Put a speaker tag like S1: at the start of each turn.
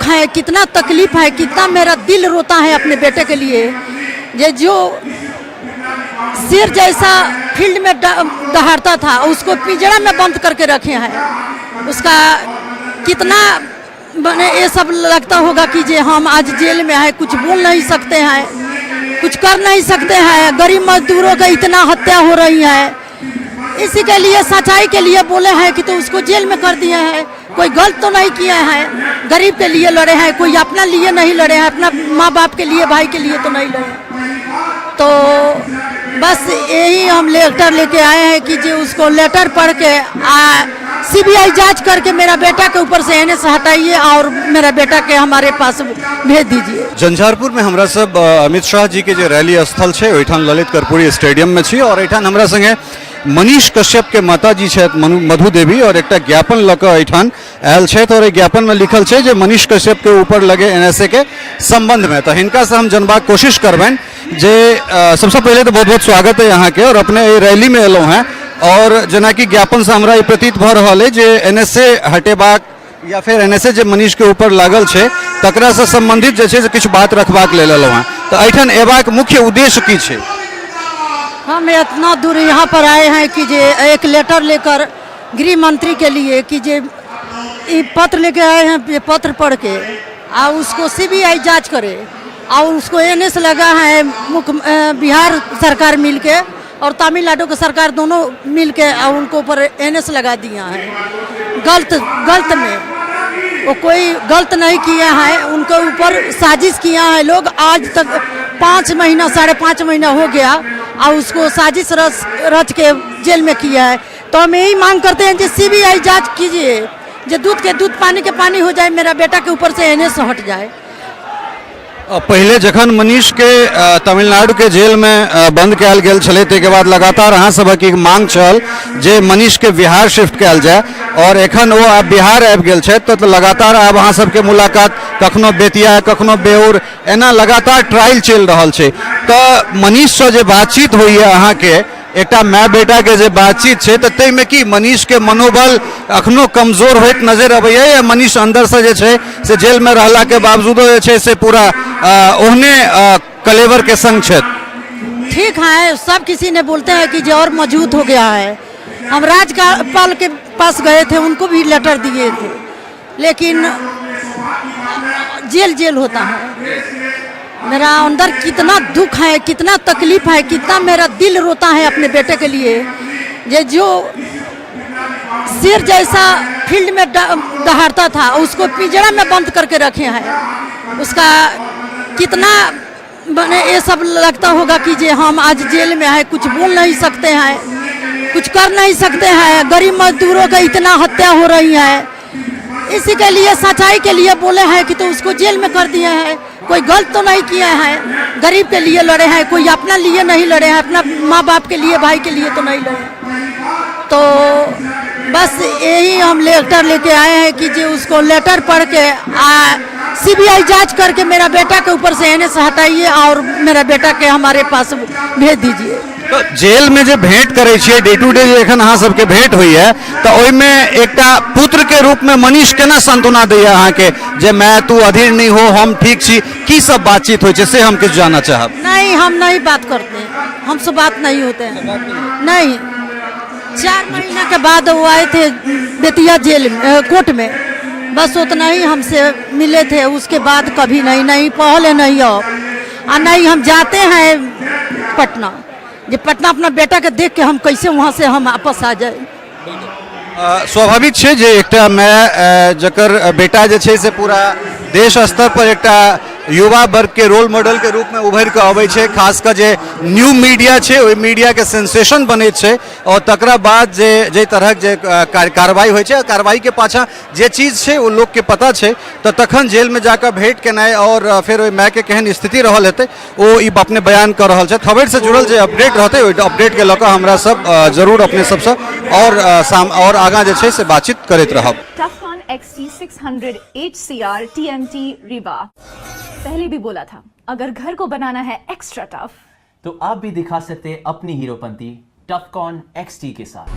S1: है, कितना तकलीफ है, कितना मेरा दिल रोता है अपने बेटे के लिए। ये जो शेर जैसा फील्ड में दहाड़ता था, उसको पिंजरा में बंद करके रखे हैं। उसका कितना माने ये सब लगता होगा कि जे हम आज जेल में है, कुछ बोल नहीं सकते हैं, कुछ कर नहीं सकते हैं। गरीब मजदूरों का इतना हत्या हो रही है। इसी के लिए, सच्चाई के लिए बोले हैं कि तो उसको जेल में कर दिए हैं। कोई गलत तो नहीं किए हैं। गरीब के लिए लड़े हैं, कोई अपना लिए नहीं लड़े हैं। अपना माँ बाप के लिए, भाई के लिए तो नहीं लड़े। तो बस यही हम लेटर लेके आए हैं कि जो उसको लेटर पढ़ के सीबीआई जांच करके मेरा बेटा के ऊपर से एनएस हटाइए और मेरा बेटा के हमारे पास भेज दीजिए।
S2: झंझारपुर में हमरा सब अमित शाह जी के जे रैली स्थल छै, ओहिठाम ललित कर्पूरी स्टेडियम में छी और एहिठाम हमरा संगे मनीष कश्यप के माता जी छथि, मधु देवी, और एकटा ज्ञापन लऽ कऽ एहिठाम आयल छथि और एहि ज्ञापन में लिखल छै जे मनीष कश्यप के ऊपर लगे एनएसए के संबंध में। तऽ हिनका से हम जनबाक कोशिश करबनि जे सबसँ पहिले तऽ बहुत बहुत स्वागत है अहाँके और अपने एहि रैली में एलहुँ हैं और जेनाकि ज्ञापन से हमरा ई प्रतीत भऽ रहल अइ जे एनएसए हटेबाक या फेर एनएसए जे मनीष के ऊपर लागल छै, तकरा से संबंधित जे छै से किछु बात रखबाक लेल एलहुँ हेँ। तऽ एहिठाम एबाक मुख्य उद्देश्य की छै?
S1: हम इतना दूर यहाँ पर आए हैं कि जे एक लेटर लेकर गृह मंत्री के लिए कि जे ये पत्र लेके आए हैं, ये पत्र पढ़ के आ उसको सीबीआई जांच करे और उसको एनएस लगा है। मुख्य बिहार सरकार मिल के और तमिलनाडु के सरकार दोनों मिल के और उनको ऊपर एनएस लगा दिया है गलत गलत में। वो कोई गलत नहीं किया है, उनके ऊपर साजिश किया है लोग। आज तक 5 महीना, 5.5 महीना हो गया और उसको साजिश रच रच के जेल में किया है। तो हम यही मांग करते हैं कि सीबीआई जांच कीजिए, जो दूध के दूध, पानी के पानी हो जाए, मेरा बेटा के ऊपर से एनएस हट जाए।
S2: पहिले जखन मनीष के तमिलनाडु के जेल में बंद कयल गेल छलै, ताहिके बाद लगातार अहाँ सभक ई मांग छल जे मनीष के बिहार शिफ्ट कयल जाय और एखन ओ आब बिहार आबि गेल छथि, तऽ लगातार आब अहाँ सबके मुलाकात कखनो बेतिया, कखनो बेउर, एना लगातार ट्रायल चलि रहल छै। तऽ मनीषसँ जे बातचीत होइए अहाँके, एकटा माय बेटा के जे बातचीत छै, तऽ ताहिमे की मनीष के मनोबल अखनो कमजोर होइत नजर अबैया या मनीष अंदर से जे छै से जेल में रहला के बावजूदो जे छै से पूरा ओहने कलेवर के संग छथि?
S1: ठीक है, सब किसी ने बोलते हैं कि जो और मजबूत हो गया है। हम राज्यपाल के पास गए थे, उनको भी लेटर दिए थे, लेकिन जेल जेल होता है। मेरा अंदर कितना दुख है, कितना तकलीफ है, कितना मेरा दिल रोता है अपने बेटे के लिए। ये जो शेर जैसा फील्ड में दहाड़ता था, उसको पिंजरा में बंद करके रखे हैं। उसका कितना माने ये सब लगता होगा कि जे हम आज जेल में है, कुछ बोल नहीं सकते हैं, कुछ कर नहीं सकते हैं। गरीब मजदूरों का इतना हत्या हो रही है। इसी के लिए, सच्चाई के लिए बोले हैं कि तो उसको जेल में कर दिए हैं। कोई गलत तो नहीं किए हैं। गरीब के लिए लड़े हैं, कोई अपना लिए नहीं लड़े हैं। अपना माँ बाप के लिए, भाई के लिए तो नहीं लड़े। तो बस यही हम लेटर लेके आए हैं कि जो उसको लेटर पढ़ के सीबीआई जांच करके मेरा बेटा के ऊपर से एनएस हटाइए और मेरा बेटा के हमारे पास भेज दीजिए।
S2: तऽ जेल में जे भेंट करै छियै, डे टू डे जे एखन अहाँ सबके भेंट होइए, तऽ ओहिमे एकटा पुत्र के रूप में मनीष केना सांत्वना दैया अहाँके जे मैं तू अधीर नहीं हो, हम ठीक छी? की सब बातचीत होइ छै, से हम किछु जानऽ चाहब।
S1: नहीं, हम नहीं बात करते हैं, हमसे बात नहीं होते हैं। नहीं, 4 महीना के बाद वो आए थे बेतिया जेल में, कोर्ट में, बस उतना ही हमसे मिले थे। उसके बाद कभी नहीं, नहीं पहले, नहीं अब और नहीं हम जाते हैं पटना। जे पटना अपना बेटा के देख के हम कैसे वहाँ से हम वापस आ जाए?
S2: स्वाभाविक छै जे एकटा माय जकर बेटा जे छै से पूरा देश स्तर पर एकटा युवा वर्ग के रोल मॉडल के रूप में उभरि कऽ अबै छै, खास कऽ जे न्यू मीडिया छै, ओहि मीडिया के सेंसेशन बनै छै और तकरा बाद जे जाहि तरहक जे कार्रवाई होइ छै, कार्रवाई के पाछाँ जे चीज छै ओ लोकके पता छै। तऽ तखन जेलमे जाकऽ भेंट केनाइ और फेर ओहि मायके केहन स्थिति रहल हेतै, ओ ई अपने बयान कऽ रहल छथि। खबरिसँ जुड़ल जे अपडेट रहतै, ओहि अपडेटके लऽ कऽ हमरा सब जरूर अपने सबसँ और साम और आगाँ जे छै से बातचीत करैत रहब।
S3: Tufcon XT600 HCR TMT Rebar। पहले भी बोला था, अगर घर को बनाना है एक्स्ट्रा टफ,
S4: तो आप भी दिखा सकते हैं अपनी हीरोपंती टफकॉन एक्सटी के साथ।